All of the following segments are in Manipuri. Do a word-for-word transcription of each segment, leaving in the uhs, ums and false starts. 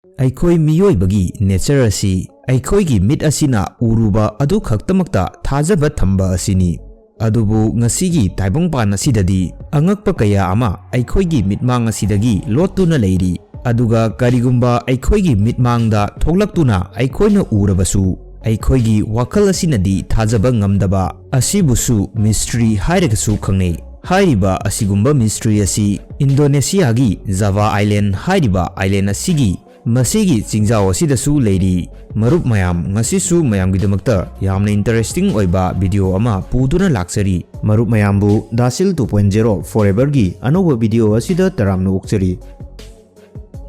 ꯑꯩꯈꯣꯏ ꯃꯤꯑꯣꯏꯕꯒꯤ ꯅꯦꯆꯔ ꯑꯁꯤ ꯑꯩꯈꯣꯏꯒꯤ ꯃꯤꯠ ꯑꯁꯤꯅ ꯎꯔꯨꯕ ꯑꯗꯨ ꯈꯛꯇꯃꯛꯇ ꯊꯥꯖꯕ ꯊꯝꯕ ꯑꯁꯤꯅꯤ꯫ ꯑꯗꯨꯕꯨ ꯉꯁꯤꯒꯤ ꯇꯥꯏꯕꯪꯄꯥꯟ ꯑꯁꯤꯗꯗꯤ ꯑꯉꯛꯄ ꯀꯌꯥ ꯑꯃ ꯑꯩꯈꯣꯏꯒꯤ ꯃꯤꯠꯃꯥꯡ ꯑꯁꯤꯗꯒꯤ ꯂꯣꯠꯇꯨꯅ ꯂꯩꯔꯤ꯫ ꯑꯗꯨꯒ ꯀꯔꯤꯒꯨꯝꯕ ꯑꯩꯈꯣꯏꯒꯤ ꯃꯤꯠꯃꯥꯡꯗ ꯊꯣꯛꯂꯛꯇꯨꯅ ꯑꯩꯈꯣꯏꯅ ꯎꯔꯕꯁꯨ, ꯑꯩꯈꯣꯏꯒꯤ ꯋꯥꯈꯜ ꯑꯁꯤꯅꯗꯤ ꯊꯥꯖꯕ ꯉꯝꯗꯕ ꯑꯁꯤꯕꯨꯁꯨ ꯃꯤꯁꯇ꯭ꯔꯤ ꯍꯥꯏꯔꯒꯁꯨ ꯈꯪꯅꯩ꯫ ꯍꯥꯏꯔꯤꯕ ꯑꯁꯤꯒꯨꯝꯕ ꯃꯤꯁꯇ꯭ꯔꯤ ꯑꯁꯤ ꯏꯟꯗꯣꯅꯦꯁꯤꯌꯥꯒꯤ ꯖꯥꯚꯥ ꯑꯥꯏꯂꯦꯟ ꯍꯥꯏꯔꯤꯕ ꯑꯥꯏꯂꯦꯟ ꯑꯁꯤꯒꯤ ꯃꯁꯤꯒꯤ ꯆꯤꯡꯖꯥꯎ ꯑꯁꯤꯗꯁꯨ ꯂꯩꯔꯤ꯫ ꯃꯔꯨꯞ ꯃꯌꯥꯝ, ꯉꯁꯤꯁꯨ ꯃꯌꯥꯝꯒꯤꯗꯃꯛꯇ ꯌꯥꯝꯅ ꯏꯟꯇꯔꯦꯁꯇꯤꯡ ꯑꯣꯏꯕ ꯚꯤꯗꯤꯑꯣ ꯑꯃ ꯄꯨꯗꯨꯅ ꯂꯥꯛꯆꯔꯤ꯫ ꯃꯔꯨꯞ ꯃꯌꯥꯝꯕꯨ ꯗꯥꯁꯤꯜ ꯇꯨ ꯄꯣꯏꯟ ꯖꯦꯔꯣ ꯐꯣꯔꯑꯦꯚꯔꯒꯤ ꯑꯅꯧꯕ ꯚꯤꯗꯤꯑꯣ ꯑꯁꯤꯗ ꯇꯔꯥꯝꯅ ꯑꯣꯛꯆꯔꯤ꯫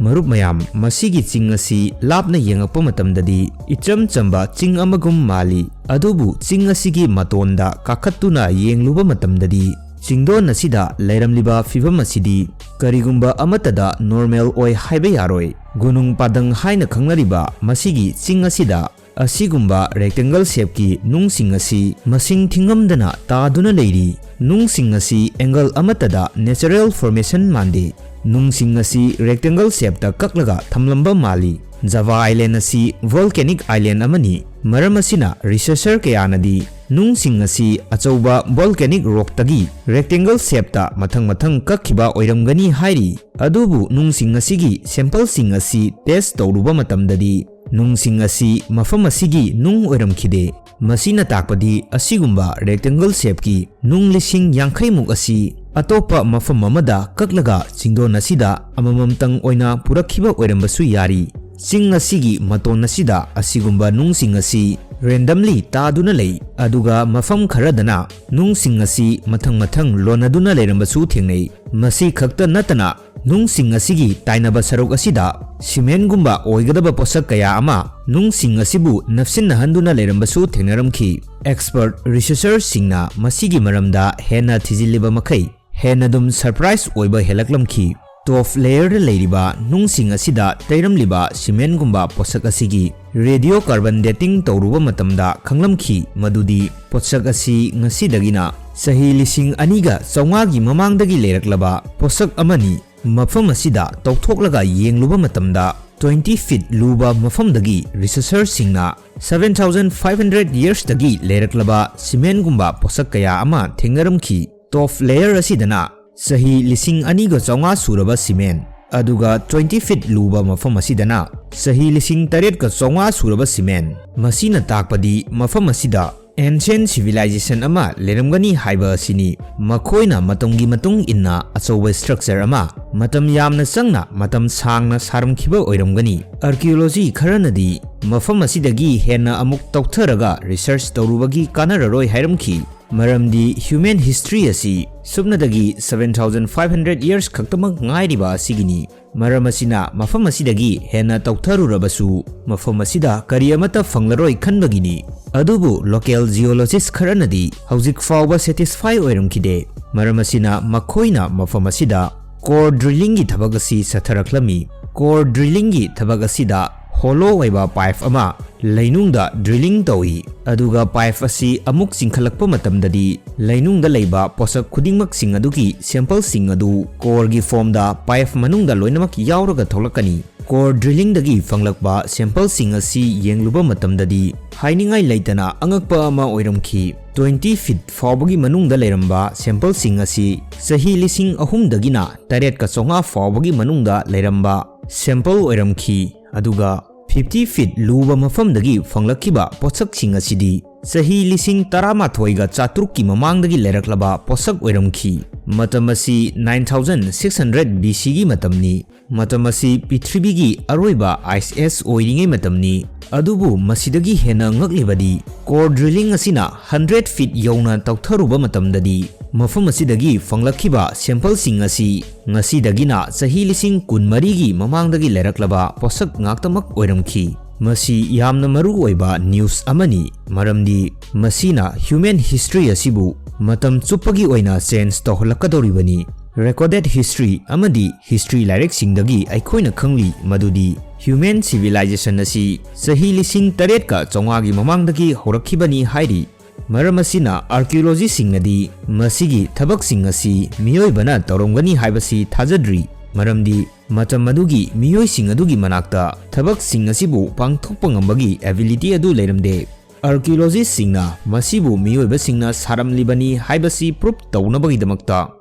ꯃꯔꯨꯞ ꯃꯌꯥꯝ, ꯃꯁꯤꯒꯤ ꯆꯤꯡ ꯑꯁꯤ ꯂꯥꯞꯅ ꯌꯦꯡꯉꯛꯄ ꯃꯇꯝꯗꯗꯤ ꯏꯆꯝ ꯆꯝꯕ ꯆꯤꯡ ꯑꯃꯒꯨꯝ ꯃꯥꯜꯂꯤ, ꯑꯗꯨꯕꯨ ꯆꯤꯡ ꯑꯁꯤꯒꯤ ꯃꯇꯣꯟꯗ ꯀꯥꯈꯠꯇꯨꯅ ꯌꯦꯡꯂꯨꯕ ꯃꯇꯝꯗꯗꯤ ꯆꯤꯡꯗꯣꯟ ꯑꯁꯤꯗ ꯂꯩꯔꯝꯂꯤꯕ ꯐꯤꯚꯝ ꯑꯁꯤꯗꯤ ꯀꯔꯤꯒꯨꯝꯕ ꯑꯃꯠꯇꯗ ꯅꯣꯔꯃꯦꯜ ꯑꯣꯏ ꯍꯥꯏꯕ ꯌꯥꯔꯣꯏ꯫ ꯒꯨꯅꯨꯡ ꯄꯥꯗꯪ ꯍꯥꯏꯅ ꯈꯪꯅꯔꯤꯕ ꯃꯁꯤꯒꯤ ꯆꯤꯡ ꯑꯁꯤꯗ ꯑꯁꯤꯒꯨꯝꯕ ꯔꯦꯛꯇꯦꯡꯒꯜ ꯁꯦꯞꯀꯤ ꯅꯨꯡꯁꯤꯡ ꯑꯁꯤ ꯃꯁꯤꯡ ꯊꯤꯉꯝꯗꯅ ꯇꯥꯗꯨꯅ ꯂꯩꯔꯤ꯫ ꯅꯨꯡꯁꯤꯡ ꯑꯁꯤ ꯑꯦꯡꯒꯜ ꯑꯃꯠꯇꯗ ꯅꯦꯆꯔꯦꯜ ꯐꯣꯔꯃꯦꯁꯟ ꯃꯥꯟꯗꯦ꯫ ꯅꯨꯡꯁꯤꯡ ꯑꯁꯤ ꯔꯦꯛꯇꯦꯡꯒꯜ ꯁꯦꯞꯇ ꯀꯛꯂꯒ ꯊꯝꯂꯝꯕ ꯃꯥꯜꯂꯤ꯫ ꯖꯥꯚꯥ ꯑꯥꯏꯂꯦꯟ ꯑꯁꯤ ꯚꯣꯜꯀꯦꯅꯤꯛ ꯑꯥꯏꯂꯦꯟ ꯑꯃꯅꯤ꯫ ꯃꯔꯝ ꯑꯁꯤꯅ ꯔꯤꯁꯔꯆꯔ ꯀꯌꯥꯅꯗꯤ ꯅꯨꯡꯁꯤꯡ ꯑꯁꯤ ꯑꯆꯧꯕ ꯚꯣꯜꯀꯦꯅꯤꯛ ꯔꯣꯛꯇꯒꯤ ꯔꯦꯛꯇꯦꯡꯒꯜ ꯁꯦꯞꯇ ꯃꯊꯪ ꯃꯊꯪ ꯀꯛꯈꯤꯕ ꯑꯣꯏꯔꯝꯒꯅꯤ ꯍꯥꯏꯔꯤ꯫ ꯑꯗꯨꯕꯨ ꯅꯨꯡꯁꯤꯡ ꯑꯁꯤꯒꯤ ꯁꯦꯝꯄꯜꯁꯤꯡ ꯑꯁꯤ ꯇꯦꯁ ꯇꯧꯔꯨꯕ ꯃꯇꯝꯗꯗꯤ ꯅꯨꯡꯁꯤꯡ ꯑꯁꯤ ꯃꯐꯝ ꯑꯁꯤꯒꯤ ꯅꯨꯡ ꯑꯣꯏꯔꯝꯈꯤꯗꯦ꯫ ꯃꯁꯤꯅ ꯇꯥꯛꯄꯗꯤ ꯑꯁꯤꯒꯨꯝꯕ ꯔꯦꯛꯇꯦꯡꯒꯜ ꯁꯦꯞꯀꯤ ꯅꯨꯡ ꯂꯤꯁꯤꯡ ꯌꯥꯡꯈꯩ ꯃꯨꯛ ꯑꯁꯤ ꯑꯇꯣꯞꯄ ꯃꯐꯝ ꯑꯃꯗ ꯀꯛꯂꯒ ꯆꯤꯡꯗꯣꯟ ꯑꯁꯤꯗ ꯑꯃꯃꯝꯇꯪ ꯑꯣꯏꯅ ꯄꯨꯔꯛꯈꯤꯕ ꯑꯣꯏꯔꯝꯕꯁꯨ ꯌꯥꯔꯤ꯫ ꯆꯤꯡ ꯑꯁꯤꯒꯤ ꯃꯇꯣꯟ ꯑꯁꯤꯗ ꯑꯁꯤꯒꯨꯝꯕ ꯅꯨꯡꯁꯤꯡ ꯑꯁꯤ ꯔꯦꯟꯗꯝꯂꯤ ꯇꯥꯗꯨꯅ ꯂꯩ, ꯑꯗꯨꯒ ꯃꯐꯝ ꯈꯔꯗꯅ ꯅꯨꯡꯁꯤꯡ ꯑꯁꯤ ꯃꯊꯪ ꯃꯊꯪ ꯂꯣꯟꯅꯗꯨꯅ ꯂꯩꯔꯝꯕꯁꯨ ꯊꯦꯡꯅꯩ꯫ ꯃꯁꯤ ꯈꯛꯇ ꯅꯠꯇꯅ ꯅꯨꯡꯁꯤꯡ ꯑꯁꯤꯒꯤ ꯇꯥꯏꯅꯕ ꯁꯔꯨꯛ ꯑꯁꯤꯗ ꯁꯤꯃꯦꯟꯒꯨꯝꯕ ꯑꯣꯏꯒꯗꯕ ꯄꯣꯠꯁꯛ ꯀꯌꯥ ꯑꯃ ꯅꯨꯡꯁꯤꯡ ꯑꯁꯤꯕꯨ ꯅꯞꯁꯤꯟꯅꯍꯟꯗꯨꯅ ꯂꯩꯔꯝꯕꯁꯨ ꯊꯦꯡꯅꯔꯝꯈꯤ꯫ ꯑꯦꯛꯁꯄꯔꯠ ꯔꯤꯁꯔꯆꯔꯁꯤꯡꯅ ꯃꯁꯤꯒꯤ ꯃꯔꯝꯗ ꯍꯦꯟꯅ ꯊꯤꯖꯤꯜꯂꯤꯕ ꯃꯈꯩ ꯍꯦꯟꯅ ꯑꯗꯨꯝ ꯁꯔꯄ꯭ꯔꯥꯏꯖ ꯑꯣꯏꯕ ꯍꯦꯜꯂꯛꯂꯝꯈꯤ꯫ ꯇꯣꯞ ꯂꯦꯌꯔꯗ ꯂꯩꯔꯤꯕ ꯅꯨꯡꯁꯤꯡ ꯑꯁꯤꯗ ꯇꯩꯔꯝꯂꯤꯕ ꯁꯤꯃꯦꯟꯒꯨꯝꯕ ꯄꯣꯠꯁꯛ ꯑꯁꯤꯒꯤ ꯔꯦꯗꯤꯑꯣ ꯀꯥꯔꯕꯟ ꯗꯦꯇꯤꯡ ꯇꯧꯔꯨꯕ ꯃꯇꯝꯗ ꯈꯪꯂꯝꯈꯤ ꯃꯗꯨꯗꯤ ꯄꯣꯠꯁꯛ ꯑꯁꯤ ꯉꯁꯤꯗꯒꯤꯅ ꯆꯍꯤ ꯂꯤꯁꯤꯡ ꯑꯅꯤꯒ ꯆꯥꯝꯃꯉꯥꯒꯤ ꯃꯃꯥꯡꯗꯒꯤ ꯂꯩꯔꯛꯂꯕ ꯄꯣꯠꯁꯛ ꯑꯃꯅꯤ꯫ ꯃꯐꯝ ꯑꯁꯤꯗ ꯇꯧꯊꯣꯛꯂꯒ ꯌꯦꯡꯂꯨꯕ ꯃꯇꯝꯗ twenty feet ꯂꯨꯕ ꯃꯐꯝꯗꯒꯤ researcherꯁꯤꯡꯅ seven thousand five hundred yearsꯇꯒꯤ ꯂꯩꯔꯛꯂꯕ cement ꯒꯨꯝꯕ ꯄꯣꯠꯁꯛ ꯀꯌꯥ ꯑꯃ ꯊꯦꯡꯅꯔꯝꯈꯤ꯫ Top layer ꯑꯁꯤꯗꯅ ꯆꯍꯤ ꯂꯤꯁꯤꯡ ꯑꯅꯤꯒ ꯆꯥꯝꯃꯉꯥ ꯁꯨꯔꯕ cement, ꯑꯗꯨꯒ twenty feet ꯂꯨꯕ ꯃꯐꯝ ꯑꯁꯤꯗꯅ ꯆꯍꯤ ꯂꯤꯁꯤꯡ ꯇꯔꯦꯠꯀ ꯆꯥꯝꯃꯉꯥ ꯁꯨꯔꯕ cement꯫ ꯃꯁꯤꯅ ꯇꯥꯛꯄꯗꯤ ꯃꯐꯝ ꯑꯁꯤꯗ ancient civilization ꯑꯃ ꯂꯩꯔꯝꯒꯅꯤ ꯍꯥꯏꯕ ꯑꯁꯤꯅꯤ꯫ ꯃꯈꯣꯏꯅ ꯃꯇꯝꯒꯤ ꯃꯇꯨꯡ ꯏꯟꯅ ꯑꯆꯧꯕ structure ꯑꯃ ꯃꯇꯝ ꯌꯥꯝꯅ ꯆꯪꯅ, ꯃꯇꯝ ꯁꯥꯡꯅ ꯁꯥꯔꯝꯈꯤꯕ ꯑꯣꯏꯔꯝꯒꯅꯤ꯫ Archaeology ꯈꯔꯅꯗꯤ ꯃꯐꯝ ꯑꯁꯤꯗꯒꯤ ꯍꯦꯟꯅ ꯑꯃꯨꯛ ꯇꯧꯊꯔꯒ research ꯇꯧꯔꯨꯕꯒꯤ ꯀꯥꯟꯅꯔꯔꯣꯏ ꯍꯥꯏꯔꯝꯈꯤ, ꯃꯔꯝꯗꯤ human history ꯑꯁꯤ ꯁꯨꯞꯅꯗꯒꯤ seven thousand five hundred years ꯈꯛꯇꯃꯛ ꯉꯥꯏꯔꯤꯕ ꯑꯁꯤꯒꯤꯅꯤ꯫ ꯃꯔꯝ ꯑꯁꯤꯅ ꯃꯐꯝ ꯑꯁꯤꯗꯒꯤ ꯍꯦꯟꯅ ꯇꯧꯊꯔꯨꯔꯕꯁꯨ ꯃꯐꯝ ꯑꯁꯤꯗ ꯀꯔꯤ ꯑꯃꯠꯇ ꯐꯪꯂꯔꯣꯏ ꯈꯟꯕꯒꯤꯅꯤ꯫ ꯑꯗꯨꯕꯨ local geologist ꯈꯔꯅꯗꯤ ꯍꯧꯖꯤꯛ ꯐꯥꯎꯕ satisfy ꯑꯣꯏꯔꯝꯈꯤꯗꯦ꯫ ꯃꯔꯝ ꯑꯁꯤꯅ ꯃꯈꯣꯏꯅ ꯃꯐꯝ ꯑꯁꯤꯗ core drillingꯒꯤ ꯊꯕꯛ ꯑꯁꯤ ꯆꯠꯊꯔꯛꯂꯝꯃꯤ꯫ Core drillingꯒꯤ ꯊꯕꯛ ꯑꯁꯤꯗ hollow ꯑꯣꯏꯕ pipe ꯑꯃ ꯂꯩꯅꯨꯡꯗ drilling ꯇꯧꯏ, ꯑꯗꯨꯒ pipe ꯑꯁꯤ ꯑꯃꯨꯛ ꯆꯤꯡꯈꯠꯂꯛꯄ ꯃꯇꯝꯗꯗꯤ ꯂꯩꯅꯨꯡꯗ ꯂꯩꯕ ꯄꯣꯠꯁꯛ ꯈꯨꯗꯤꯡꯃꯛꯁꯤꯡ ꯑꯗꯨꯒꯤ sampleꯁꯤꯡ ꯑꯗꯨ coreꯒꯤ formꯗ pipe ꯃꯅꯨꯡꯗ ꯂꯣꯏꯅꯃꯛ ꯌꯥꯎꯔꯒ ꯊꯣꯛꯂꯛꯀꯅꯤ꯫ Core drillingꯗꯒꯤ ꯐꯪꯂꯛꯄ sampleꯁꯤꯡ ꯑꯁꯤ ꯌꯦꯡꯂꯨꯕ ꯃꯇꯝꯗꯗꯤ ꯍꯥꯏꯅꯤꯡꯉꯥꯏ ꯂꯩꯇꯅ ꯑꯉꯛꯄ ꯑꯃ ꯑꯣꯏꯔꯝꯈꯤ꯫ Twenty feet ꯐꯥꯎꯕꯒꯤ ꯃꯅꯨꯡꯗ ꯂꯩꯔꯝꯕ sampleꯁꯤꯡ ꯑꯁꯤ ꯆꯍꯤ ꯂꯤꯁꯤꯡ ꯑꯍꯨꯝꯗꯒꯤꯅ ꯇꯔꯦꯠꯀ ꯆꯥꯝꯃꯉꯥ ꯐꯥꯎꯕꯒꯤ ꯃꯅꯨꯡꯗ ꯂꯩꯔꯝꯕ sample ꯑꯣꯏꯔꯝꯈꯤ, ꯑꯗꯨꯒ fifty feet ꯂꯨꯕ ꯃꯐꯝꯗꯒꯤ ꯐꯪꯂꯛꯈꯤꯕ ꯄꯣꯠꯁꯛꯁꯤꯡ ꯑꯁꯤꯗꯤ ꯆꯍꯤ ꯂꯤꯁꯤꯡ ꯇꯔꯥꯃꯥꯊꯣꯏꯒ ꯆꯥꯇ꯭ꯔꯨꯛꯀꯤ ꯃꯃꯥꯡꯗꯒꯤ ꯂꯩꯔꯛꯂꯕ ꯄꯣꯠꯁꯛ ꯑꯣꯏꯔꯝꯈꯤ꯫ ꯃꯇꯝ ꯑꯁꯤ nine thousand six hundred B Cꯒꯤ ꯃꯇꯝꯅꯤ꯫ ꯃꯇꯝ ꯑꯁꯤ ꯄ꯭ꯔꯤꯊꯤꯕꯤꯒꯤ ꯑꯔꯣꯏꯕ ice age ꯑꯣꯏꯔꯤꯉꯩ ꯃꯇꯝꯅꯤ꯫ ꯑꯗꯨꯕꯨ ꯃꯁꯤꯗꯒꯤ ꯍꯦꯟꯅ ꯉꯛꯂꯤꯕꯗꯤ core drilling ꯑꯁꯤꯅ hundred feet ꯌꯧꯅ ꯇꯧꯊꯔꯨꯕ ꯃꯇꯝꯗꯗꯤ ꯃꯐꯝ ꯑꯁꯤꯗꯒꯤ ꯐꯪꯂꯛꯈꯤꯕ sampleꯁꯤꯡ ꯑꯁꯤ ꯉꯁꯤꯗꯒꯤꯅ ꯆꯍꯤ ꯂꯤꯁꯤꯡ ꯀꯨꯟꯃꯔꯤꯒꯤ ꯃꯃꯥꯡꯗꯒꯤ ꯂꯩꯔꯛꯂꯕ ꯄꯣꯠꯁꯛ ꯉꯥꯛꯇꯃꯛ ꯑꯣꯏꯔꯝꯈꯤ꯫ ꯃꯁꯤ ꯌꯥꯝꯅ ꯃꯔꯨ ꯑꯣꯏꯕ news ꯑꯃꯅꯤ, ꯃꯔꯝꯗꯤ ꯃꯁꯤꯅ human history ꯑꯁꯤꯕꯨ ꯃꯇꯝ ꯆꯨꯞꯄꯒꯤ ꯑꯣꯏꯅ change ꯇꯧꯍꯜꯂꯛꯀꯗꯧꯔꯤꯕꯅꯤ꯫ Recorded history ꯑꯃꯗꯤ history ꯂꯥꯏꯔꯤꯛꯁꯤꯡꯗꯒꯤ ꯑꯩꯈꯣꯏꯅ ꯈꯪꯂꯤ ꯃꯗꯨꯗꯤ human civilization ꯑꯁꯤ ꯆꯍꯤ ꯂꯤꯁꯤꯡ ꯇꯔꯦꯠꯀ ꯆꯥꯝꯃꯉꯥꯒꯤ ꯃꯃꯥꯡꯗꯒꯤ ꯍꯧꯔꯛꯈꯤꯕꯅꯤ ꯍꯥꯏꯔꯤ꯫ ꯃꯔꯝ ꯑꯁꯤꯅ archaeologistꯁꯤꯡꯅꯗꯤ ꯃꯁꯤꯒꯤ ꯊꯕꯛꯁꯤꯡ ꯑꯁꯤ ꯃꯤꯑꯣꯏꯕꯅ ꯇꯧꯔꯝꯒꯅꯤ ꯍꯥꯏꯕꯁꯤ ꯊꯥꯖꯗ꯭ꯔꯤ꯫ ꯃꯔꯝꯗꯤ ꯃꯇꯝ ꯑꯗꯨꯒꯤ ꯃꯤꯑꯣꯏꯁꯤꯡ ꯑꯗꯨꯒꯤ ꯃꯅꯥꯛꯇ ꯊꯕꯛꯁꯤꯡ ꯑꯁꯤꯕꯨ ꯄꯥꯡꯊꯣꯛꯄ ꯉꯝꯕꯒꯤ ability ꯑꯗꯨ ꯂꯩꯔꯝꯗꯦ꯫ Archaeologistꯁꯤꯡꯅ ꯃꯁꯤꯕꯨ ꯃꯤꯑꯣꯏꯕꯁꯤꯡꯅ ꯁꯥꯔꯝꯂꯤꯕꯅꯤ ꯍꯥꯏꯕꯁꯤ proof ꯇꯧꯅꯕꯒꯤꯗꯃꯛꯇ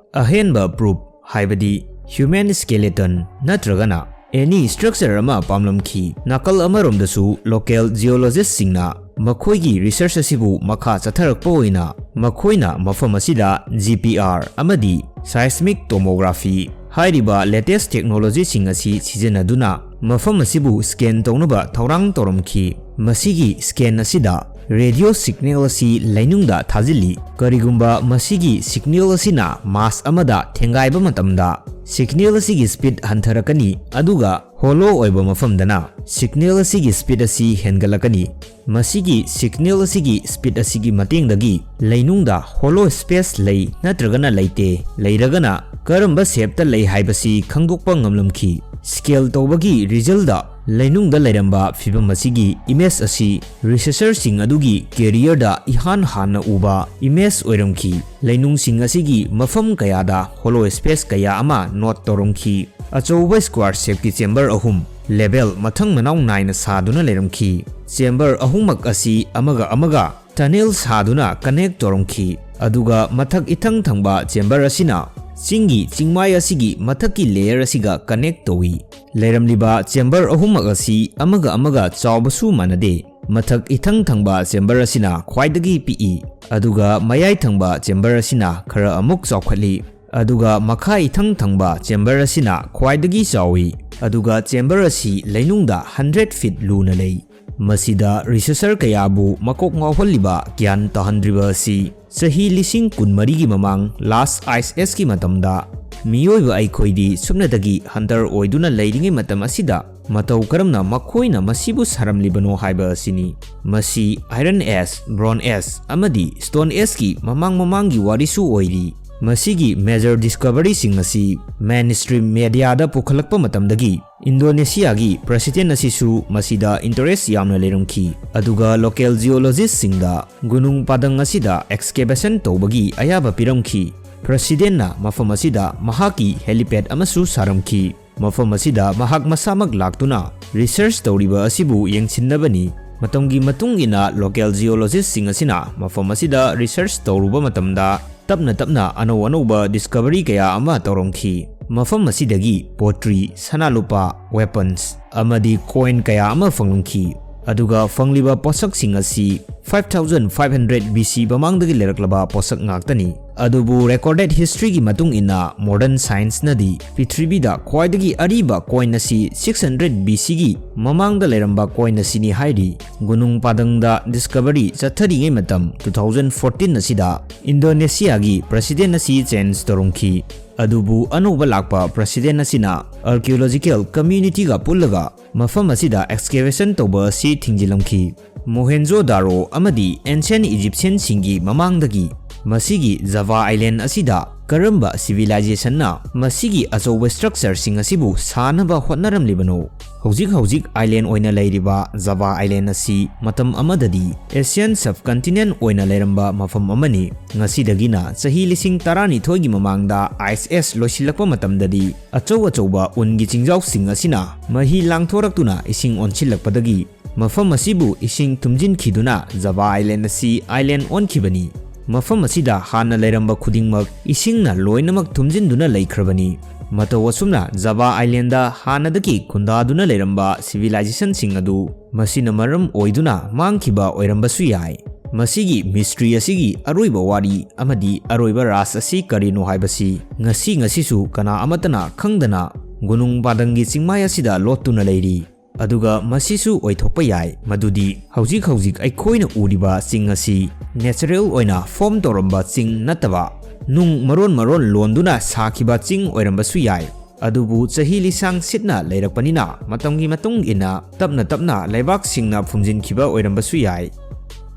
ꯑꯍꯦꯟꯕ proof, ꯍꯥꯏꯕꯗꯤ human skeleton ꯅꯠꯇ꯭ꯔꯒꯅ any structure ꯑꯃ ꯄꯥꯝꯂꯝꯈꯤ꯫ ꯅꯥꯀꯜ ꯑꯃꯔꯣꯝꯗꯁꯨ, local geologistꯁꯤꯡꯅ ꯃꯈꯣꯏꯒꯤ research ꯑꯁꯤꯕꯨ ꯃꯈꯥ ꯆꯠꯊꯔꯛꯄ ꯑꯣꯏꯅ ꯃꯈꯣꯏꯅ ꯃꯐꯝ ꯑꯁꯤꯗ G P R ꯑꯃꯗꯤ seismic tomography ꯍꯥꯏꯔꯤꯕ latest technologyꯁꯤꯡ ꯑꯁꯤ ꯁꯤꯖꯤꯟꯅꯗꯨꯅ ꯃꯐꯝ ꯑꯁꯤꯕꯨ scan ꯇꯧꯅꯕ ꯊꯧꯔꯥꯡ ꯇꯧꯔꯝꯈꯤ꯫ ꯃꯁꯤꯒꯤ scan ꯑꯁꯤꯗ radio signal ꯑꯁꯤ ꯂꯩꯅꯨꯡꯗ ꯊꯥꯖꯤꯜꯂꯤ꯫ ꯀꯔꯤꯒꯨꯝꯕ ꯃꯁꯤꯒꯤ signal ꯑꯁꯤꯅ mass ꯑꯃꯗ ꯊꯦꯡꯒꯥꯏꯕ ꯃꯇꯝꯗ, signal ꯑꯁꯤꯒꯤ speed ꯍꯟꯊꯔꯛꯀꯅꯤ, ꯑꯗꯨꯒ hollow ꯑꯣꯏꯕ ꯃꯐꯝꯗꯅ signal ꯑꯁꯤꯒꯤ speed ꯑꯁꯤ ꯍꯦꯟꯒꯠꯂꯛꯀꯅꯤ꯫ ꯃꯁꯤꯒꯤ signal ꯑꯁꯤꯒꯤ speed ꯑꯁꯤꯒꯤ ꯃꯇꯦꯡꯗꯒꯤ ꯂꯩꯅꯨꯡꯗ hollow space ꯂꯩ ꯅꯠꯇ꯭ꯔꯒꯅ ꯂꯩꯇꯦ, ꯂꯩꯔꯒꯅ ꯀꯔꯝꯕ shapeꯇ ꯂꯩ ꯍꯥꯏꯕꯁꯤ ꯈꯪꯗꯣꯛꯄ ꯉꯝꯂꯝꯈꯤ꯫ Scale ꯇꯧꯕꯒꯤ resultꯇ ꯂꯩꯅꯨꯡꯗ ꯂꯩꯔꯝꯕ ꯐꯤꯚꯝ ꯑꯁꯤꯒꯤ image ꯑꯁꯤ researcherꯁꯤꯡ ꯑꯗꯨꯒꯤ careerꯗ ꯏꯍꯥꯟ ꯍꯥꯟꯅ ꯎꯕ image ꯑꯣꯏꯔꯝꯈꯤ꯫ ꯂꯩꯅꯨꯡꯁꯤꯡ ꯑꯁꯤꯒꯤ ꯃꯐꯝ ꯀꯌꯥꯗ hollow space ꯀꯌꯥ ꯑꯃ note ꯇꯧꯔꯝꯈꯤ꯫ ꯑꯆꯧꯕ square shapeꯀꯤ chamber ꯑꯍꯨꯝ level ꯃꯊꯪ ꯃꯅꯥꯎ ꯅꯥꯏꯅ ꯁꯥꯗꯨꯅ ꯂꯩꯔꯝꯈꯤ꯫ Chamber ꯑꯍꯨꯝꯃꯛ ꯑꯁꯤ ꯑꯃꯒ ꯑꯃꯒ tunnel ꯁꯥꯗꯨꯅ connect ꯇꯧꯔꯝꯈꯤ, ꯑꯗꯨꯒ ꯃꯊꯛ ꯏꯊꯪ ꯊꯪꯕ chamber ꯑꯁꯤꯅ ꯆꯤꯡꯒꯤ ꯆꯤꯡꯃꯥꯏ ꯑꯁꯤꯒꯤ ꯃꯊꯛꯀꯤ layer ꯑꯁꯤꯒ connect ꯇꯧꯏ꯫ ꯂꯩꯔꯝꯂꯤꯕ chamber ꯑꯍꯨꯝꯃꯛ ꯑꯁꯤ ꯑꯃꯒ ꯑꯃꯒ ꯆꯥꯎꯕꯁꯨ ꯃꯥꯟꯅꯗꯦ꯫ ꯃꯊꯛ ꯏꯊꯪ ꯊꯪꯕ chamber ꯑꯁꯤꯅ ꯈ꯭ꯋꯥꯏꯗꯒꯤ ꯄꯤꯛꯏ, ꯑꯗꯨꯒ ꯃꯌꯥꯏ ꯊꯪꯕ chamber ꯑꯁꯤꯅ ꯈꯔ ꯑꯃꯨꯛ ꯆꯥꯎꯈꯠꯂꯤ, ꯑꯗꯨꯒ ꯃꯈꯥ ꯏꯊꯪ ꯊꯪꯕ chamber ꯑꯁꯤꯅ ꯈ꯭ꯋꯥꯏꯗꯒꯤ ꯆꯥꯎꯏ, ꯑꯗꯨꯒ chamber ꯑꯁꯤ ꯂꯩꯅꯨꯡꯗ hundred feet ꯂꯨꯅ ꯂꯩ꯫ ꯃꯁꯤꯗ researcher ꯀꯌꯥꯕꯨ ꯃꯀꯣꯛ ꯉꯥꯎꯍꯜꯂꯤꯕ ꯒ꯭ꯌꯥꯟ ꯇꯥꯍꯟꯗ꯭ꯔꯤꯕ ꯑꯁꯤ, ꯆꯍꯤ ꯂꯤꯁꯤꯡ ꯀꯨꯟꯃꯔꯤꯒꯤ ꯃꯃꯥꯡ last ice ageꯀꯤ ꯃꯇꯝꯗ ꯃꯤꯑꯣꯏꯕ ꯑꯩꯈꯣꯏꯗꯤ ꯁꯨꯞꯅꯇꯒꯤ hunter ꯑꯣꯏꯗꯨꯅ ꯂꯩꯔꯤꯉꯩ ꯃꯇꯝ ꯑꯁꯤꯗ ꯃꯇꯧ ꯀꯔꯝꯅ ꯃꯈꯣꯏꯅ ꯃꯁꯤꯕꯨ ꯁꯥꯔꯝꯂꯤꯕꯅꯣ ꯍꯥꯏꯕ ꯑꯁꯤꯅꯤ꯫ ꯃꯁꯤ Iron Age, Bronze Age ꯑꯃꯗꯤ Stone Ageꯀꯤ ꯃꯃꯥꯡ ꯃꯃꯥꯡꯒꯤ ꯋꯥꯔꯤꯁꯨ ꯑꯣꯏꯔꯤ꯫ ꯃꯁꯤꯒꯤ major discoveryꯁꯤꯡ ꯑꯁꯤ mainstream mediaꯗ ꯄꯨꯈꯠꯂꯛꯄ ꯃꯇꯝꯗꯒꯤ Indonesiaꯒꯤ president ꯑꯁꯤꯁꯨ ꯃꯁꯤꯗ interest ꯌꯥꯝꯅ ꯂꯩꯔꯝꯈꯤ, ꯑꯗꯨꯒ local geologistꯁꯤꯡꯗ ꯒꯨꯅꯨꯡ ꯄꯥꯗꯪ ꯑꯁꯤꯗ excavation ꯇꯧꯕꯒꯤ ꯑꯌꯥꯕ ꯄꯤꯔꯝꯈꯤ꯫ Presidentꯅ ꯃꯐꯝ ꯑꯁꯤꯗ ꯃꯍꯥꯛꯀꯤ helipad ꯑꯃꯁꯨ ꯁꯥꯔꯝꯈꯤ꯫ ꯃꯐꯝ ꯑꯁꯤꯗ ꯃꯍꯥꯛ ꯃꯁꯥꯃꯛ ꯂꯥꯛꯇꯨꯅ research ꯇꯧꯔꯤꯕ ꯑꯁꯤꯕꯨ ꯌꯦꯡꯁꯤꯟꯅꯕꯅꯤ꯫ ꯃꯇꯝꯒꯤ ꯃꯇꯨꯡ ꯏꯟꯅ local geologistꯁꯤꯡ ꯑꯁꯤꯅ ꯃꯐꯝ ꯑꯁꯤꯗ research ꯇꯧꯔꯨꯕ ꯃꯇꯝꯗ ꯇꯞꯅ ꯇꯞꯅ ꯑꯅꯧ ꯑꯅꯧꯕ discovery ꯀꯌꯥ ꯑꯃ ꯇꯧꯔꯝꯈꯤ꯫ ꯃꯐꯝ ꯑꯁꯤꯗꯒꯤ pottery, ꯁꯅꯥ ꯂꯨꯄꯥ, weapons ꯑꯃꯗꯤ coin ꯀꯌꯥ ꯑꯃ ꯐꯪꯂꯝꯈꯤ꯫ ꯑꯗꯨꯒ ꯐꯪꯂꯤꯕ ꯄꯣꯠꯁꯛꯁꯤꯡ ꯑꯁꯤ five thousand five hundred B C ꯃꯃꯥꯡꯗꯒꯤ ꯂꯩꯔꯛꯂꯕ ꯄꯣꯠꯁꯛ ꯉꯥꯛꯇꯅꯤ꯫ ꯑꯗꯨꯕꯨ recorded historyꯒꯤ ꯃꯇꯨꯡ ꯏꯟꯅ modern scienceꯅꯗꯤ ꯄ꯭ꯔꯤꯊꯤꯕꯤꯗ ꯈ꯭ꯋꯥꯏꯗꯒꯤ ꯑꯔꯤꯕ coin ꯑꯁꯤ six hundred B Cꯒꯤ ꯃꯃꯥꯡꯗ ꯂꯩꯔꯝꯕ coin ꯑꯁꯤꯅꯤ ꯍꯥꯏꯔꯤ꯫ ꯒꯨꯅꯨꯡ ꯄꯥꯗꯪꯗ discovery ꯆꯠꯊꯔꯤꯉꯩ ꯃꯇꯝ two thousand fourteen ꯑꯁꯤꯗ Indonesiaꯒꯤ president ꯑꯁꯤ change ꯇꯧꯔꯝꯈꯤ꯫ ꯑꯗꯨꯕꯨ ꯑꯅꯧꯕ ꯂꯥꯛꯄ president ꯑꯁꯤꯅ archaeological communityꯒ ꯄꯨꯜꯂꯒ ꯃꯐꯝ ꯑꯁꯤꯗ excavation ꯇꯧꯕ ꯑꯁꯤ ꯊꯤꯡꯖꯤꯜꯂꯝꯈꯤ꯫ Mohenjo-daro ꯑꯃꯗꯤ ancient Egyptianꯁꯤꯡꯒꯤ ꯃꯃꯥꯡꯗꯒꯤ ꯃꯁꯤꯒꯤ Java Island ꯑꯁꯤꯗ ꯀꯔꯝꯕ civilizationꯅ ꯃꯁꯤꯒꯤ ꯑꯆꯧꯕ structureꯁꯤꯡ ꯑꯁꯤꯕꯨ ꯁꯥꯅꯕ ꯍꯣꯠꯅꯔꯝꯂꯤꯕꯅꯣ? ꯍꯧꯖꯤꯛ ꯍꯧꯖꯤꯛ island ꯑꯣꯏꯅ ꯂꯩꯔꯤꯕ Java Island ꯑꯁꯤ ꯃꯇꯝ ꯑꯃꯗꯗꯤ Asian subcontinent ꯑꯣꯏꯅ ꯂꯩꯔꯝꯕ ꯃꯐꯝ ꯑꯃꯅꯤ꯫ ꯉꯁꯤꯗꯒꯤꯅ ꯆꯍꯤ ꯂꯤꯁꯤꯡ ꯇꯔꯥꯅꯤꯊꯣꯏꯒꯤ ꯃꯃꯥꯡꯗ Ice Age ꯂꯣꯏꯁꯤꯜꯂꯛꯄ ꯃꯇꯝꯗꯗꯤ ꯑꯆꯧ ꯑꯆꯧꯕ ꯎꯟꯒꯤ ꯆꯤꯡꯖꯥꯎꯁꯤꯡ ꯑꯁꯤꯅ ꯃꯍꯤ ꯂꯥꯡꯊꯣꯔꯛꯇꯨꯅ ꯏꯁꯤꯡ ꯑꯣꯟꯁꯤꯜꯂꯛꯄꯗꯒꯤ ꯃꯐꯝ ꯑꯁꯤꯕꯨ ꯏꯁꯤꯡ ꯊꯨꯝꯖꯤꯟꯈꯤꯗꯨꯅ Java Island ꯑꯁꯤ island ꯑꯣꯟꯈꯤꯕꯅꯤ꯫ ꯃꯐꯝ ꯑꯁꯤꯗ ꯍꯥꯟꯅ ꯂꯩꯔꯝꯕ ꯈꯨꯗꯤꯡꯃꯛ ꯏꯁꯤꯡꯅ ꯂꯣꯏꯅꯃꯛ ꯊꯨꯝꯖꯤꯟꯗꯨꯅ ꯂꯩꯈ꯭ꯔꯕꯅꯤ꯫ ꯃꯇꯧ ꯑꯁꯨꯝꯅ Java Islandꯗ ꯍꯥꯟꯅꯗꯒꯤ ꯈꯨꯟꯗꯥꯗꯨꯅ ꯂꯩꯔꯝꯕ civilizationꯁꯤꯡ ꯑꯗꯨ ꯃꯁꯤꯅ ꯃꯔꯝ ꯑꯣꯏꯗꯨꯅ ꯃꯥꯡꯈꯤꯕ ꯑꯣꯏꯔꯝꯕꯁꯨ ꯌꯥꯏ꯫ ꯃꯁꯤꯒꯤ mystery ꯑꯁꯤꯒꯤ ꯑꯔꯣꯏꯕ ꯋꯥꯔꯤ ꯑꯃꯗꯤ ꯑꯔꯣꯏꯕ ꯔꯥꯖ ꯑꯁꯤ ꯀꯔꯤꯅꯣ ꯍꯥꯏꯕꯁꯤ ꯉꯁꯤ ꯉꯁꯤꯁꯨ ꯀꯅꯥ ꯑꯃꯠꯇꯅ ꯈꯪꯗꯅ ꯒꯨꯅꯨꯡ ꯄꯥꯗꯪꯒꯤ ꯆꯤꯡꯃꯥꯏ ꯑꯁꯤꯗ ꯂꯣꯠꯇꯨꯅ ꯂꯩꯔꯤ꯫ ꯑꯗꯨꯒ ꯃꯁꯤꯁꯨ ꯑꯣꯏꯊꯣꯛꯄ ꯌꯥꯏ ꯃꯗꯨꯗꯤ ꯍꯧꯖꯤꯛ ꯍꯧꯖꯤꯛ ꯑꯩꯈꯣꯏꯅ ꯎꯔꯤꯕ ꯆꯤꯡ ꯑꯁꯤ natural ꯑꯣꯏꯅ form ꯇꯧꯔꯝꯕ ꯆꯤꯡ ꯅꯠꯇꯕ, ꯅꯨꯡ ꯃꯔꯣꯟ ꯃꯔꯣꯟ ꯂꯣꯟꯗꯨꯅ ꯁꯥꯈꯤꯕ ꯆꯤꯡ ꯑꯣꯏꯔꯝꯕꯁꯨ ꯌꯥꯏ꯫ ꯑꯗꯨꯕꯨ ꯆꯍꯤ ꯂꯤꯁꯥꯡ ꯁꯤꯠꯅ ꯂꯩꯔꯛꯄꯅꯤꯅ ꯃꯇꯝꯒꯤ ꯃꯇꯨꯡ ꯏꯟꯅ ꯇꯞꯅ ꯇꯞꯅ ꯂꯩꯕꯥꯛꯁꯤꯡꯅ ꯐꯨꯝꯖꯤꯟꯈꯤꯕ ꯑꯣꯏꯔꯝꯕꯁꯨ ꯌꯥꯏ꯫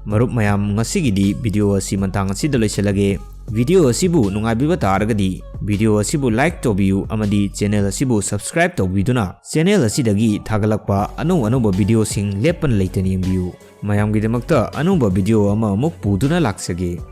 ꯃꯔꯨꯞ ꯃꯌꯥꯝ, ꯉꯁꯤꯒꯤꯗꯤ video ꯑꯁꯤ ꯃꯇꯥꯡ ꯑꯁꯤꯗ ꯂꯣꯏꯁꯤꯜꯂꯒꯦ꯫ Video ꯑꯁꯤꯕꯨ ꯅꯨꯡꯉꯥꯏꯕꯤꯕ ꯇꯥꯔꯒꯗꯤ video ꯑꯁꯤꯕꯨ like ꯇꯧꯕꯤꯌꯨ ꯑꯃꯗꯤ channel ꯑꯁꯤꯕꯨ subscribe ꯇꯧꯕꯤꯗꯨꯅ channel ꯑꯁꯤꯗꯒꯤ ꯊꯥꯒꯠꯂꯛꯄ ꯑꯅꯧ ꯑꯅꯧꯕ videoꯁꯤꯡ ꯂꯦꯞꯇꯅ ꯂꯩꯇꯅ ꯌꯦꯡꯕꯤꯌꯨ꯫ ꯃꯌꯥꯝꯒꯤꯗꯃꯛꯇ ꯑꯅꯧꯕ video ꯑꯃ ꯑꯃꯨꯛ ꯄꯨꯗꯨꯅ ꯂꯥꯛꯆꯒꯦ꯫